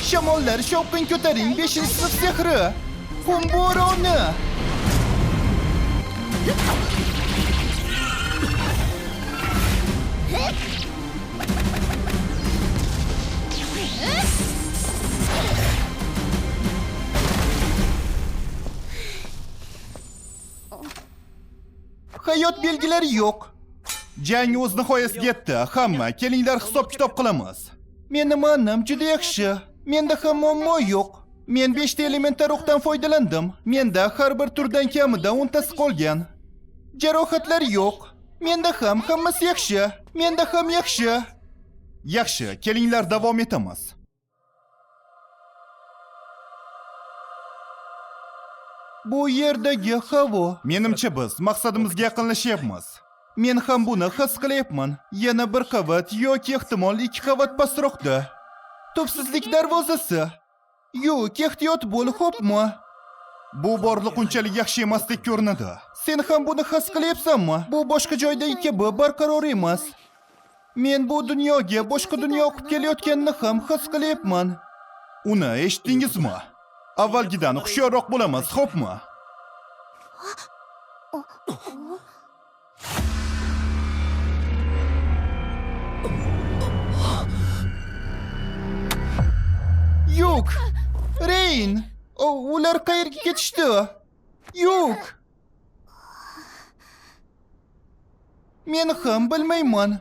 Shamollar shovqin ko'taring, 5-sinf sehri. Qum bo'roni. Hayot belgilari yo'q. Jang o'z nihoyasiga yetdi. Hamma, kelinglar hisob-kitob qilamiz. Meni ma'nim juda yaxshi. Menda ham muammo yo'q. Men 5 ta elementar o'qdan foydalandim. Menda har bir turdan kamida 10 tasi qolgan. Jarohatlar yo'q. Menda ham hammasi yaxshi. Menda ham yaxshi. Yaxshi, kelinglar davom etamiz. Bu yerdagi havo. Menimcha biz maqsadimizga yaqinlashyapmiz. Men ham buni his qilyapman. Yana bir qavat yoki ehtimol ikki qavat pastroqda. Tubsizlik darvozasi. Yo'q, ehtiyot bo'l, xo'pmi? Bu borliq unchalik yaxshi emasdek ko'rinadi. Sen ham buni his qilyapsanmi? Bu boshqa joydagi kabi barqaror emas. Men bu dunyoga boshqa dunyo oqib kelayotganini ham his qilyapman. Uni eshitdingizmi? Avvalgidan hushyorroq bo'lamiz, xo'pmi? Yo'q. Reyn, ular qayerga ketishdi? Yo'q. Men ham bilmayman.